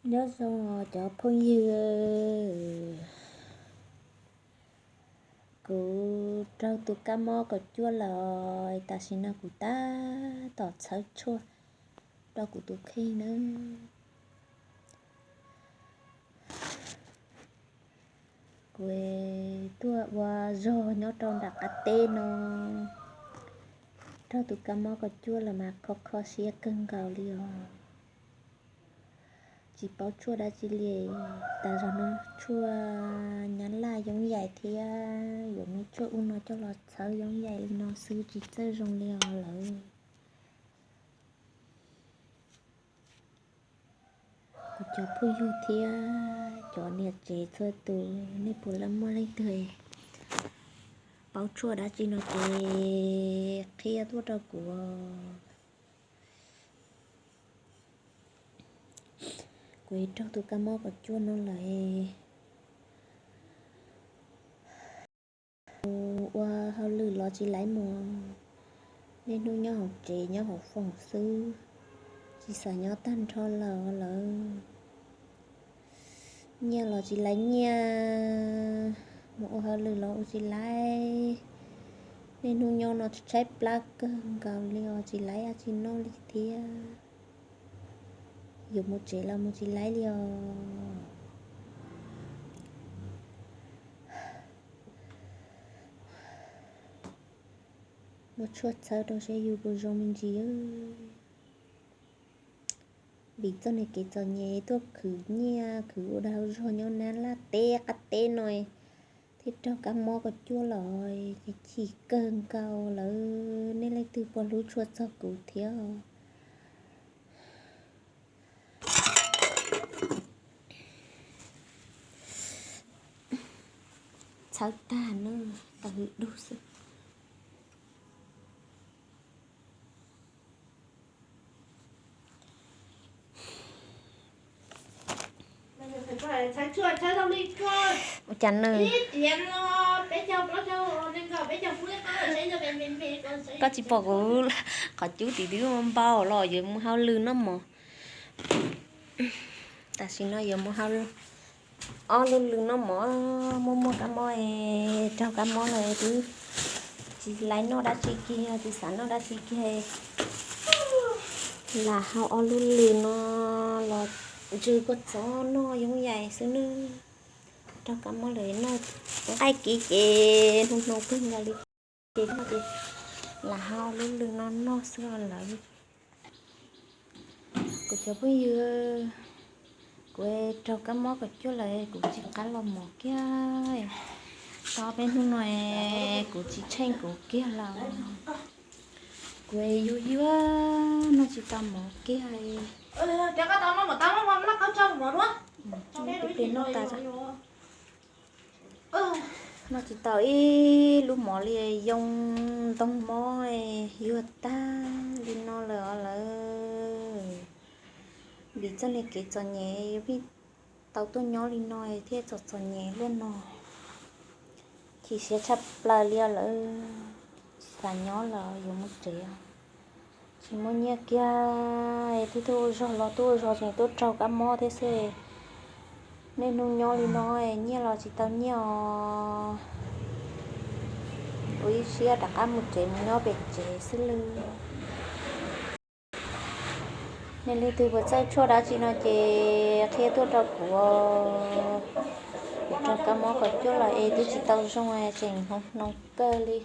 Nyob zoo cov phooj ywg, kuv raug tus kab mob kaum cuaj lawm, tam sim no kuv tab tom txhawb tshuaj rau kuv tus kheej nawb. Kuv tuaj ua zog nyob rau nram qab teb no, raug tus kab mob kaum cuaj los mas kho kho siab kawg nkaus li os. Tsis paub tshuaj dab tsi li. Tas zog no tshuaj nyab laj yoob yaim thiab yuav muab tshuaj ub no coj los txhawb yoob yaim li no xwb tsis txawj zoo li os lawm. Kuv cov phooj ywg thiab cov niam tsev txhua tus, nej puas muaj leej twg paub tshuaj dab tsi no ces qhia tuaj rau kuv. Kuv raug tus kab mob kaum cuaj no lawm. Mus ua hauj lwm los tsis laiv mus, niaj hnub nyob hauv tsev nyob hauv foom xwb, tsis xav nyob tag nrho lawm lawm. Nyiaj los tsis laiv nyiaj, mus ua hauj lwm los ua tsis laiv. Niaj hnub nyob no tshaib plab kawg nkaus li os, tsis laiv dab tsi noj li thiab. Yuav mus tsev los mus tsis laiv li os. Muab tshuaj txhawb rau saib yus puas zoo me ntsis. Vim txoj niag kev txom nyem tuaj khwv nyiaj khwv ua dag zog nyob nab laj teb qab teb no thiaj raug kab mob kaum cuaj los, ces chim kawg nkaus lawm. Nej leej twg puas hlub tshua txog kuv thiab? Txhawb tag na, tau hwj dug xwb. Ua cas nws, koj tsis pom kuv qhov cub tim twb npau los yuav mus hauj lwm noj mov. Tam sim no yuav mus hauj lwm, ob lub lwm noj mov, muaj muaj kab mob, raug kab mob lawm twb tsis laiv noj dab tsi kiag, tsis xav noj dab tsi kiag. Lam hau ob lub lwm no los ntsw kua txob noj yoob yaim xwb nawb. Raug kab mob lawm noj nqaij kiv ces hnoos hnoos kawg nkaus li. Ces noj ces lam hau lub lwm no noj xwb lawm. Kuv cov phooj ywg, kuv raug kab mob kaum cuaj lawm kuv tsis qab los mov kiag. Tau peb hnub no kuv tsis tsheej kuv kiag lawm. Kuv yuag yuag noj tsis tau mov kiag. Peb noj tas, noj tsis tau ib lub mov li, yoo ntoo mob yuag tag li no lawm os lawm. Vim txoj niag kev txom nyem yuav pheej tau tuaj nyob li no thiaj txom txom nyem luaj no. Chim siab tshaj plaws li os lawm, tsis xav nyob lawm yuav mus tsev. Tsis muaj nyiaj kiag, twb tuaj ua zog los tuaj ua zog tseem tuaj raug kab mob thiab xwb. Niaj hnub nyob li no, nyiaj los tsis tau nyiaj os. Ua ib siab rov qab mus tsev mus nyob pem tsev xwb lawm. Nej leej twg puas txawj tshuaj dab tsi no ces qhia tuaj rau kuv. Kuv raug kab mob kaum cuaj los es twb tsis tau zoo, tseem hnoos hnoos kawg li.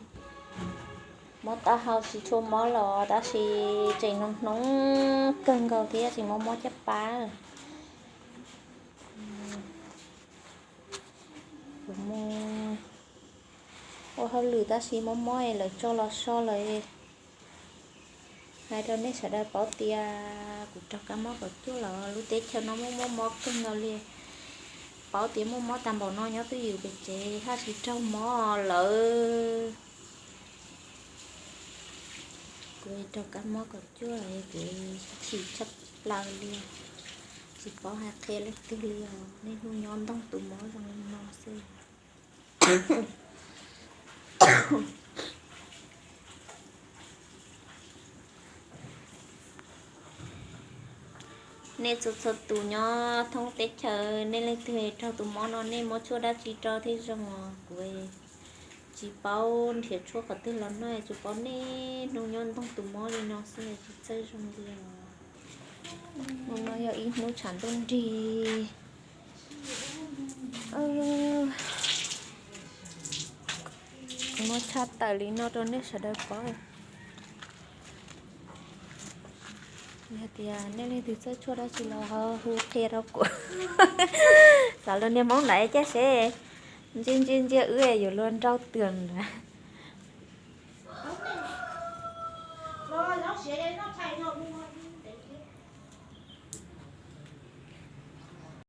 Mob taub hau tsis tshua mob los tab sis tseem hnoos hnoos kawg nkaus thiab tsis mob mob caj pas. Kuv mus ua hauj lwm tab sis mob mob es lawv tso los so lawm. Hais rau nej sawv daws paub tias kuv raug kab mob kaum cuaj los lub teb chaws no muaj mob mob kawg nkaus li. Paub tias muaj mob tag npaum no nyob twj ywm pem tsev haj tsis raug mob lawm. Kuv raug kab mob kaum cuaj los kuv chim tshaj plaws li, tsis paub hais qhia leej twg li os. Niaj hnub nyob ntoog tus mob zoo li no xwb. Nej txhua txhua tus nyob thoob teb chaws, nej leej twg raug tus mob no nej muab tshuaj dab tsi rau thiaj zoo os? Kuv tsis paub nrhiav tshuaj qhov twg los noj, tsuas paub niaj hnub nyob ntoo tus mob li no xwb, tsis txawj zoo li os. Hnub no yog ib hnub tshav ntuj nrig. Muab tshaj tawm li no rau nej sawv daws pom. Yog tias nej leej twg txawj tshuaj dab tsi los ho hu qhia rau kuv. Xav luag niag Hmoob ntawd caj seb, ntsia ntsia ntsia wb yuav luag nrauj twg ntawd.